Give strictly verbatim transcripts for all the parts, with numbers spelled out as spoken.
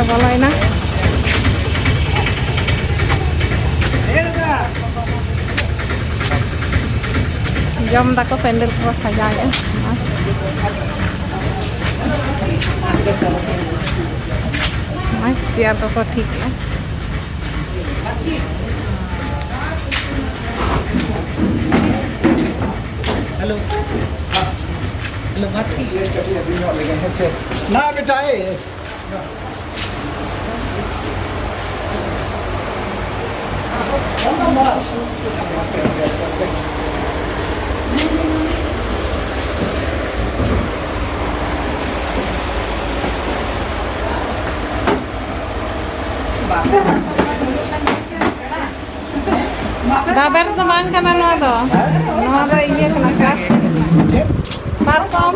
ᱵᱚᱞᱚᱭᱮᱱᱟ᱾ ᱡᱚᱢ ᱫᱟᱠᱚ, ᱯᱮᱱᱰᱮᱞ ᱠᱚᱠᱚ ᱥᱟᱡᱟᱣᱮᱫᱼᱟ᱾ ᱱᱚᱜᱼᱚᱭ ᱪᱮᱭᱟᱨ ᱠᱚᱠᱚ ᱴᱷᱤᱠᱮᱜᱼᱟ᱾ ᱦᱮᱞᱳ᱾ ᱦᱮᱞᱳ, ᱵᱟᱫ ᱠᱤ? ᱱᱟ ᱵᱮᱴᱟ, ᱮ᱾ ᱨᱟᱵᱟᱨ ᱫᱚ ᱵᱟᱝ ᱠᱟᱱᱟ ᱱᱚᱣᱟ ᱫᱚ᱾ ᱱᱚᱣᱟ ᱫᱚ ᱤᱭᱟᱹ ᱠᱟᱱᱟ, ᱯᱞᱟᱥᱴᱤᱠ ᱠᱟᱱᱟ᱾ ᱯᱟᱨᱠᱚᱢ᱾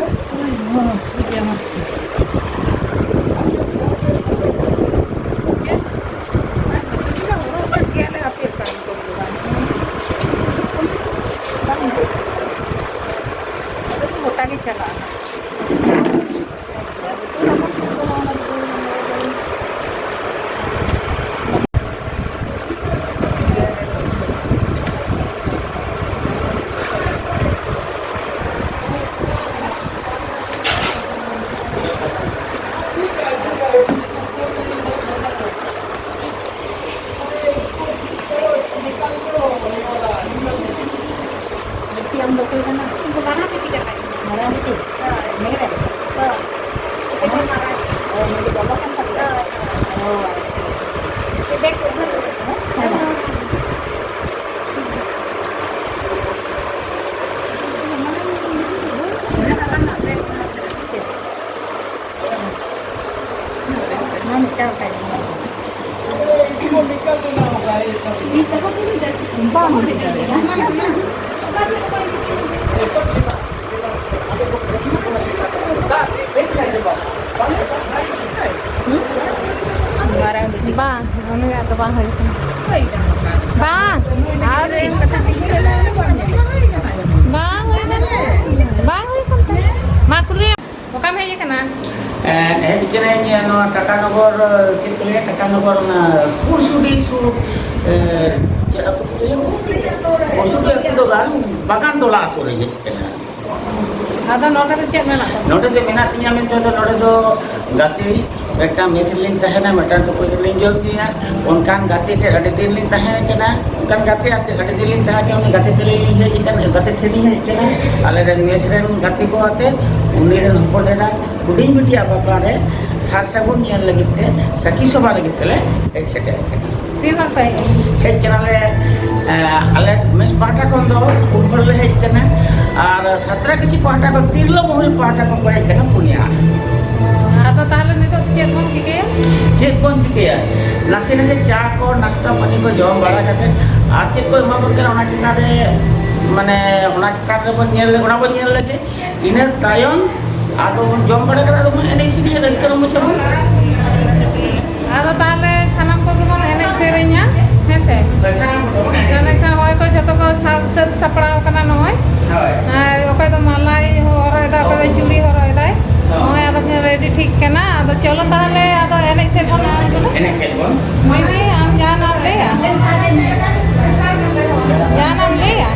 ᱜᱚᱴᱟ ᱜᱮ ᱪᱟᱞᱟᱜᱼᱟ᱾ ᱵᱤᱴᱤ, ᱟᱢ ᱫᱚ ᱚᱠᱚᱭ ᱠᱟᱱᱟ? ᱤᱧ ᱫᱚ ᱢᱟᱨᱟᱝ ᱵᱤᱴᱤ ᱠᱟᱱᱟᱧ᱾ ᱢᱟᱨᱟᱝ ᱵᱤᱴᱤ? ᱦᱳᱭ᱾ ᱢᱮᱨᱮ? ᱦᱳᱭ᱾ ᱪᱮᱫ ᱠᱚ ᱢᱟᱨᱟᱝ? ᱚ, ᱱᱩᱭ ᱫᱚ ᱵᱟᱵᱟ ᱠᱟᱱ ᱛᱟᱯᱮᱭᱟ? ᱦᱳᱭ᱾ ᱚ, ᱟᱪᱪᱷᱟ, ᱟᱪᱪᱷᱟ᱾ ᱪᱮᱫ ᱵᱮᱜᱽ ᱠᱚ ᱩᱫᱷᱟᱹᱨ ᱦᱩᱭᱩᱜ ᱠᱟᱱᱟ? ᱦᱮᱸ᱾ ᱪᱮᱫ? ᱱᱚᱣᱟ ᱢᱤᱫᱴᱟᱝ ᱠᱟᱡᱽ ᱢᱮᱱᱟᱜᱼᱟ᱾ ᱵᱟᱝ ᱦᱩᱭ ᱫᱟᱲᱮᱭᱟᱜᱼᱟ᱾ ᱵᱟᱝ, ᱩᱱᱤᱭᱟᱜ ᱫᱚ ᱵᱟᱝ ᱦᱩᱭ ᱠᱟᱱᱟ᱾ ᱵᱟᱝ, ᱟᱹᱣᱨᱤ᱾ ᱵᱟᱝ ᱦᱩᱭ ᱠᱟᱱᱟ᱾ ᱵᱟᱝ ᱦᱩᱭ ᱠᱟᱱ ᱛᱟᱭᱟ᱾ ᱢᱟ ᱠᱩᱞᱤᱭᱮᱢ᱾ ᱚᱠᱟᱢ ᱦᱮᱡ ᱟᱠᱟᱱᱟ? ᱦᱮᱡ ᱠᱟᱹᱱᱟᱹᱧ ᱱᱚᱣᱟ ᱴᱟᱴᱟ ᱱᱚᱜᱚᱨ, ᱪᱮᱫ ᱠᱚ ᱞᱟᱹᱭᱟ, ᱴᱟᱴᱟ ᱱᱚᱜᱚᱨ ᱚᱱᱟ ᱯᱩᱨᱥᱩᱰᱤ ᱥᱩᱨ, ᱪᱮᱫ ᱟᱹᱛᱩ ᱠᱚ ᱞᱟᱹᱭᱟ? ᱯᱩᱨᱥᱩᱰᱤ ᱟᱹᱛᱩ ᱫᱚ ᱵᱟᱝ, ᱵᱟᱜᱟᱱ ᱴᱚᱞᱟ ᱟᱹᱛᱩ ᱨᱮ ᱦᱮᱡ ᱠᱟᱱᱟ᱾ ᱟᱫᱚ ᱱᱚᱰᱮ ᱫᱚ ᱪᱮᱫ ᱢᱮᱱᱟᱜ ᱛᱟᱢᱟ? ᱱᱚᱰᱮ ᱫᱚ ᱢᱮᱱᱟᱜ ᱛᱤᱧᱟ ᱢᱮᱱᱛᱮ ᱫᱚ, ᱱᱚᱰᱮ ᱫᱚ ᱜᱟᱛᱮ ᱢᱤᱫᱴᱟᱝ ᱢᱮᱥ ᱨᱮᱞᱤᱧ ᱛᱟᱦᱮᱱᱟ, ᱢᱤᱫᱴᱟᱝ ᱴᱩᱠᱩᱡ ᱨᱮᱞᱤᱧ ᱡᱚᱢ ᱧᱩᱭᱟ᱾ ᱚᱱᱠᱟᱱ ᱜᱟᱛᱮ ᱴᱷᱮᱱ ᱟᱹᱰᱤ ᱫᱤᱱ ᱞᱤᱧ ᱛᱟᱦᱮᱸ ᱠᱟᱱᱟ, ᱚᱱᱠᱟᱱ ᱜᱟᱛᱮ ᱟᱨ ᱪᱮᱫ ᱟᱹᱰᱤ ᱫᱤᱱ ᱞᱤᱧ ᱛᱟᱦᱮᱸ ᱠᱟᱱᱟ, ᱩᱱᱤ ᱜᱟᱛᱮ ᱛᱮᱞᱤᱧ ᱦᱮᱡ ᱟᱠᱟᱱᱟ, ᱜᱟᱛᱮ ᱴᱷᱮᱱ ᱞᱤᱧ ᱦᱮᱡ ᱟᱠᱟᱱᱟ᱾ ᱟᱞᱮ ᱨᱮᱱ ᱢᱮᱥ ᱨᱮᱱ ᱜᱟᱛᱮ ᱠᱚ ᱟᱛᱮ, ᱩᱱᱤ ᱨᱮᱱ ᱦᱚᱯᱚᱱ ᱮᱨᱟ ᱦᱩᱰᱤᱧ ᱵᱤᱴᱤᱭᱟᱜ ᱵᱟᱯᱞᱟ ᱨᱮ ᱥᱟᱨ ᱥᱟᱹᱜᱩᱱ ᱧᱮᱞ ᱞᱟᱹᱜᱤᱫ ᱛᱮ ᱥᱟᱹᱠᱷᱤ ᱥᱚᱵᱷᱟ ᱞᱟᱹᱜᱤᱫ ᱛᱮᱞᱮ ᱦᱮᱡ ᱥᱮᱴᱮᱨ ᱟᱠᱟᱱᱟ᱾ ᱛᱤᱱ ᱦᱚᱲ ᱯᱮ ᱦᱮᱡ ᱟᱠᱟᱱᱟ? ᱦᱮᱡ ᱠᱟᱱᱟᱞᱮ, ᱮ, ᱟᱞᱮ ᱢᱮᱥ ᱯᱟᱦᱴᱟ ᱠᱷᱚᱱ ᱫᱚ ᱯᱩᱱ ᱦᱚᱲ ᱞᱮ ᱦᱮᱡ ᱟᱠᱟᱱᱟ, ᱟᱨ ᱥᱟᱛᱨᱟ ᱠᱤᱪᱷᱤ ᱯᱟᱦᱴᱟ ᱠᱷᱚᱱ, ᱛᱤᱨᱞᱟᱹ ᱵᱚᱦᱩᱞ ᱯᱟᱦᱴᱟ ᱠᱷᱚᱱ ᱠᱚ ᱦᱮᱡ ᱟᱠᱟᱱᱟ ᱯᱩᱱᱭᱟ᱾ ᱟᱫᱚ ᱛᱟᱦᱚᱞᱮ ᱱᱤᱛᱚᱜ ᱫᱚ ᱪᱮᱫ ᱵᱚᱱ ᱪᱤᱠᱟᱹᱭᱟ? ᱪᱮᱫ ᱵᱚᱱ ᱪᱤᱠᱟᱹᱭᱟ? ᱱᱟᱥᱮ ᱱᱟᱥᱮ ᱪᱟ ᱠᱚ, ᱱᱟᱥᱛᱟ ᱯᱟᱹᱱᱤ ᱠᱚ ᱡᱚᱢ ᱵᱟᱲᱟ ᱠᱟᱛᱮ, ᱟᱨ ᱪᱮᱫ ᱠᱚ ᱮᱢᱟ ᱵᱚᱱ ᱠᱟᱱᱟ, ᱚᱱᱟ ᱪᱮᱛᱟᱱ ᱨᱮ, ᱢᱟᱱᱮ, ᱚᱱᱟ ᱪᱮᱛᱟᱱ ᱨᱮᱵᱚᱱ ᱧᱮᱞ ᱞᱮ, ᱚᱱᱟ ᱵᱚᱱ ᱧᱮᱞ ᱞᱮᱜᱮ᱾ ᱤᱱᱟᱹ ᱛᱟᱭᱚᱢ ᱟᱫᱚ ᱵᱚᱱ ᱡᱚᱢ ᱵᱟᱲᱟ ᱠᱟᱛᱮ ᱟᱫᱚ ᱵᱚᱱ ᱮᱱᱮᱡ ᱥᱮᱨᱮᱧᱟ, ᱨᱟᱹᱥᱠᱟᱹ ᱨᱚᱢᱚᱡᱽ ᱟᱵᱚᱱ᱾ ᱟᱫᱚ ᱛᱟᱦᱚᱞᱮ ᱥᱟᱱᱟᱢ ᱠᱚᱜᱮ ᱵᱚᱱ ᱮᱱᱮᱡ ᱥᱮᱨᱮᱧᱟ, ᱦᱮᱸ ᱥᱮ? ᱦᱳᱭ, ᱥᱟᱱᱟᱢ ᱠᱚᱜᱮ ᱵᱚᱱ ᱮᱱᱮᱡ ᱮᱱᱮᱡ ᱥᱮᱨᱮᱧ, ᱦᱚᱸᱜᱼᱚᱭ ᱠᱚ ᱡᱷᱚᱛᱚ ᱠᱚ ᱥᱟᱡᱽ ᱥᱟᱹᱛ ᱥᱟᱯᱲᱟᱣ ᱠᱟᱱᱟ ᱱᱚᱜᱼᱚᱭ᱾ ᱦᱳᱭ᱾ ᱟᱨ ᱚᱠᱚᱭ ᱫᱚ ᱢᱟᱞᱟᱭ ᱦᱚᱨᱚᱜ ᱮᱫᱟ, ᱚᱠᱚᱭ ᱫᱚ ᱪᱩᱲᱤ ᱦᱚᱨᱚᱜ ᱮᱫᱟᱭ᱾ ᱦᱳᱭ᱾ ᱱᱚᱜᱼᱚᱭ ᱟᱫᱚ ᱠᱤᱱ ᱨᱮᱰᱤ ᱴᱷᱤᱠ ᱠᱟᱱᱟ᱾ ᱟᱫᱚ ᱪᱚᱞᱚ ᱛᱟᱦᱚᱞᱮ ᱟᱫᱚ ᱮᱱᱮᱡ ᱥᱮᱫ ᱵᱚᱱ ᱟᱬᱜᱚᱱᱟ᱾ ᱮᱱᱮᱡ ᱥᱮᱫ ᱵᱚᱱ᱾ ᱢᱤᱢᱤ, ᱟᱢ ᱡᱟᱦᱟᱱᱟᱜ ᱮᱢ ᱞᱟᱹᱭᱟ? ᱡᱟᱦᱟᱱᱟᱜ ᱮᱢ ᱞᱟᱹᱭᱟ?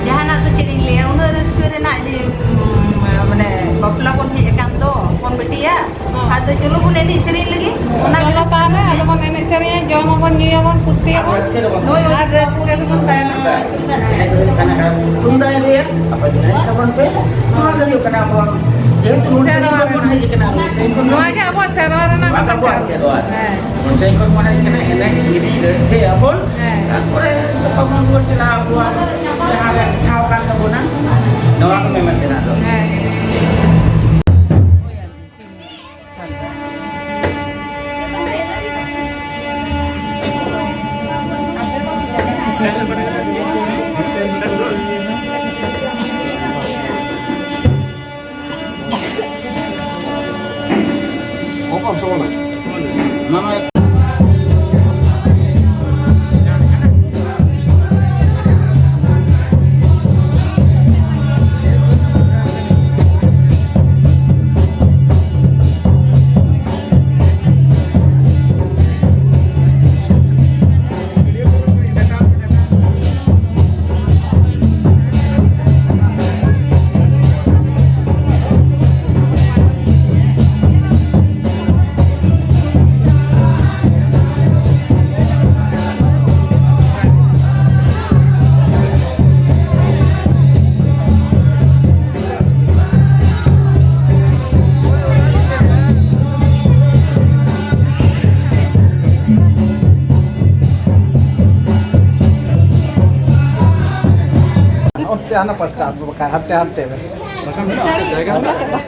ᱡᱟᱦᱟᱱᱟᱜ ᱫᱚ ᱪᱮᱫ ᱤᱧ ᱞᱟᱹᱭᱟ, ᱩᱱᱟᱹᱜ ᱨᱟᱹᱥᱠᱟᱹ ᱨᱮᱱᱟᱜ ᱡᱮ, ᱩᱢ, ᱢᱟᱱᱮ ᱵᱟᱯᱞᱟ ᱵᱚᱱ ᱦᱮᱡ ᱟᱠᱟᱱ ᱫᱚ ᱦᱚᱯᱚᱱ ᱵᱤᱴᱤᱭᱟᱜ, ᱟᱫᱚ ᱪᱚᱞᱚ ᱵᱚᱱ ᱮᱱᱮᱡ ᱥᱮᱨᱮᱧ ᱞᱮᱜᱮ᱾ ᱚᱱᱟ ᱜᱮ ᱪᱚᱞᱚ ᱛᱟᱦᱚᱞᱮ ᱟᱫᱚ ᱵᱚᱱ ᱮᱱᱮᱡ ᱥᱮᱨᱮᱧᱟ, ᱡᱚᱢ ᱟᱵᱚᱱ, ᱧᱩᱭᱟᱵᱚᱱ, ᱯᱷᱩᱨᱛᱤᱭᱟᱵᱚᱱ, ᱨᱟᱹᱥᱠᱟᱹ ᱨᱮᱵᱚᱱ ᱟᱨ ᱨᱟᱹᱥᱠᱟᱹ ᱨᱮᱵᱚᱱ ᱛᱟᱦᱮᱱᱟ᱾ ᱦᱮᱡ ᱦᱩᱭᱩᱜ ᱠᱟᱱᱟ, ᱛᱩᱢᱫᱟᱜ ᱮ ᱨᱩᱭᱟ, ᱟᱯᱮ ᱫᱚ ᱮᱱᱮᱡ ᱛᱟᱵᱚᱱ ᱯᱮ᱾ ᱱᱚᱣᱟ ᱜᱮ ᱦᱩᱭᱩᱜ ᱠᱟᱱᱟ ᱟᱵᱚᱣᱟᱜ, ᱡᱮᱦᱮᱛᱩ ᱱᱚᱣᱟ ᱥᱮᱨᱣᱟ ᱥᱮᱨᱣᱟ ᱵᱚᱱ ᱨᱮᱱᱟᱜ᱾ ᱦᱮᱡ ᱟᱠᱟᱱᱟ, ᱱᱚᱣᱟ ᱥᱮᱨᱣᱟ ᱵᱚᱱ ᱱᱚᱣᱟ ᱜᱮ ᱟᱵᱚᱣᱟᱜ ᱥᱮᱨᱣᱟ ᱨᱮᱱᱟᱜ ᱱᱚᱣᱟ ᱜᱮ ᱟᱵᱚᱣᱟᱜ ᱢᱤᱫᱴᱟᱝ᱾ ᱥᱮᱨᱣᱟ᱾ ᱦᱮᱸ᱾ ᱥᱮᱨᱣᱟ ᱵᱚᱱ ᱦᱮᱡ ᱟᱠᱟᱱᱟ, ᱮᱱᱮᱡ ᱥᱮᱨᱮᱧ ᱨᱟᱹᱥᱠᱟᱹᱭᱟᱵᱚᱱ᱾ ᱦᱮᱸ᱾ ᱛᱟᱨᱯᱚᱨᱮ ᱜᱟᱯᱟ ᱵᱚᱱ ᱨᱩᱣᱟᱹᱲ ᱪᱟᱞᱟᱜᱼᱟ ᱟᱵᱚᱣᱟᱜ ᱡᱟᱦᱟᱸ ᱨᱮ ᱴᱷᱟᱶ ᱠᱟᱱ ᱛᱟᱵᱚᱱᱟ, ᱱᱚᱣᱟ ᱠᱚ ᱢᱮᱢᱮᱱ ᱛᱮᱱᱟᱜ ᱫᱚ᱾ ᱦᱮᱸ᱾ ᱦᱟᱱᱟ ᱯᱟᱥᱴᱟ ᱟᱨ ᱵᱟᱠᱷᱟᱱ ᱦᱟᱱᱛᱮ ᱦᱟᱱᱛᱮ ᱢᱮ᱾ ᱵᱟᱠᱷᱟᱱ ᱢᱮᱱᱟᱜᱼᱟ ᱡᱟᱭᱜᱟ ᱢᱮᱱᱟᱜ ᱠᱟᱫᱟ᱾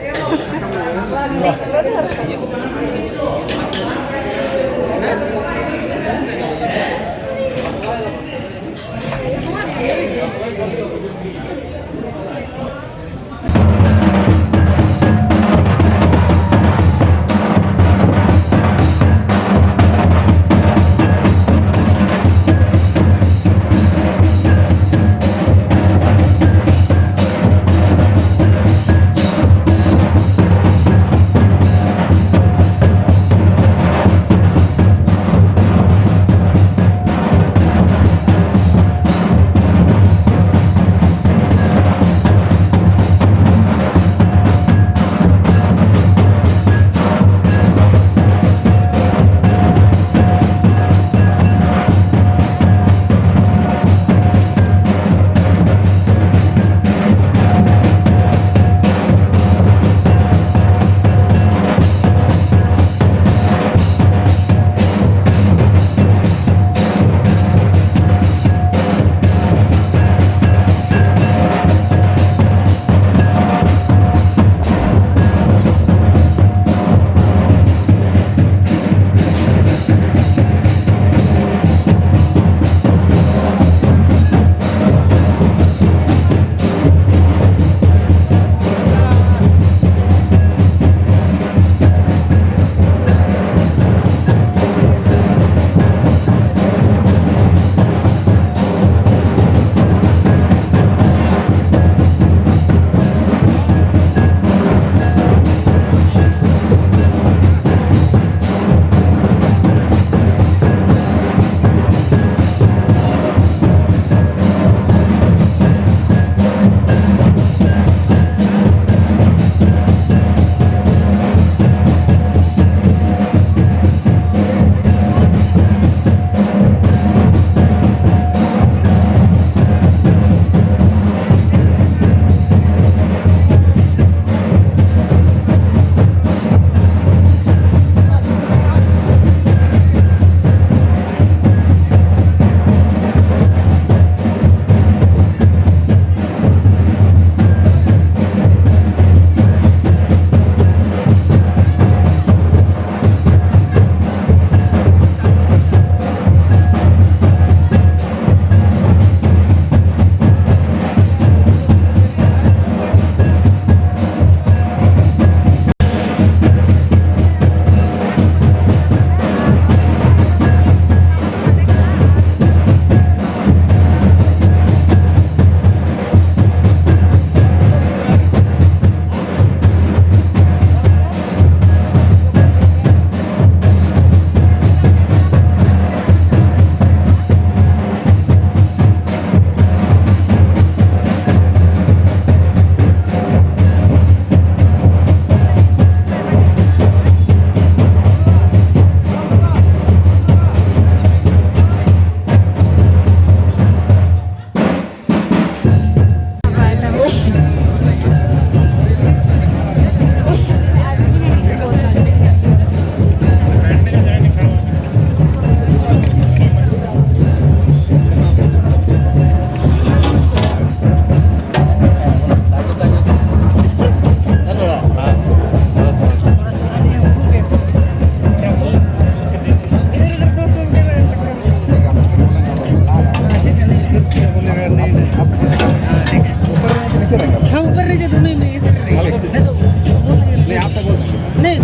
नहीं।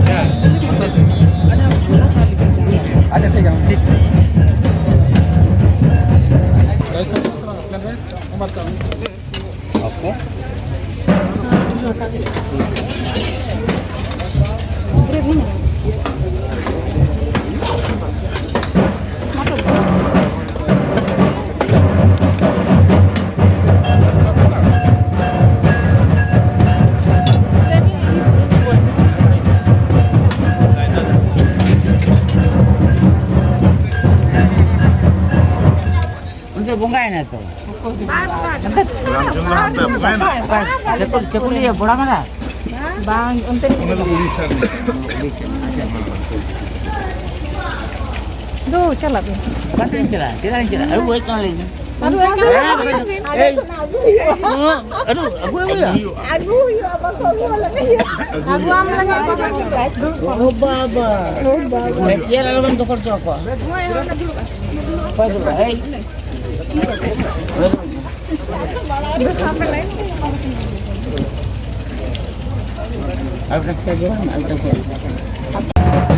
अच्छा, ठीक है। ठीक। ᱩᱱᱤ ᱫᱚ ᱵᱚᱸᱜᱟᱭᱮᱱᱟᱭ ᱛᱚ᱾ ᱪᱟᱹᱠᱩᱞ-, ᱪᱟᱹᱠᱩᱞᱤᱭᱟᱹ ᱵᱚᱲᱟ ᱢᱮᱱᱟᱜᱼᱟ? ᱵᱟᱝ, ᱚᱱᱛᱮ ᱨᱤᱱᱤᱡ ᱫᱚ᱾ ᱫᱩ, ᱪᱟᱞᱟᱜ ᱵᱤᱱ᱾ ᱚᱠᱟᱛᱮᱧ ᱪᱟᱞᱟᱜᱼᱟ? ᱪᱮᱫᱟᱜ ᱤᱧ ᱪᱟᱞᱟᱜᱼᱟ? ᱟᱹᱜᱩ ᱦᱩᱭ ᱠᱟᱱᱟ ᱞᱤᱧ᱾ ᱟᱹᱜᱩ ᱦᱩᱭ ᱠᱟᱱᱟ ᱞᱤᱧ᱾ ᱮᱭ, ᱟᱹᱜᱩ, ᱟᱹᱜᱩ ᱦᱩᱭᱩᱜᱼᱟ᱾ ᱟᱹᱜᱩ ᱦᱩᱭᱩᱜᱼᱟ, ᱵᱟᱠᱚ ᱟᱹᱜᱩ ᱟᱞᱮ ᱠᱟᱱᱟ᱾ ᱟᱹᱜᱩ ᱟᱢ ᱞᱟᱹᱜᱤᱫ ᱵᱟᱠᱚ ᱟᱹᱜᱩ ᱠᱟᱜᱼᱟ᱾ ᱚ ᱵᱟᱵᱟ᱾ ᱚ ᱵᱟᱵᱟ᱾ ᱮ, ᱪᱮᱭᱟᱨ ᱟᱞᱚᱵᱮᱱ ᱫᱚᱠᱷᱚᱞ ᱦᱚᱪᱚ ᱟᱠᱚᱣᱟ᱾ ᱚᱠᱚᱭ ᱫᱚ? ᱮᱭ᱾ ᱟᱨ ᱠᱟᱪᱷᱟ ᱜᱮ ᱵᱟᱝ, ᱟᱨ ᱠᱟᱪᱷᱟ᱾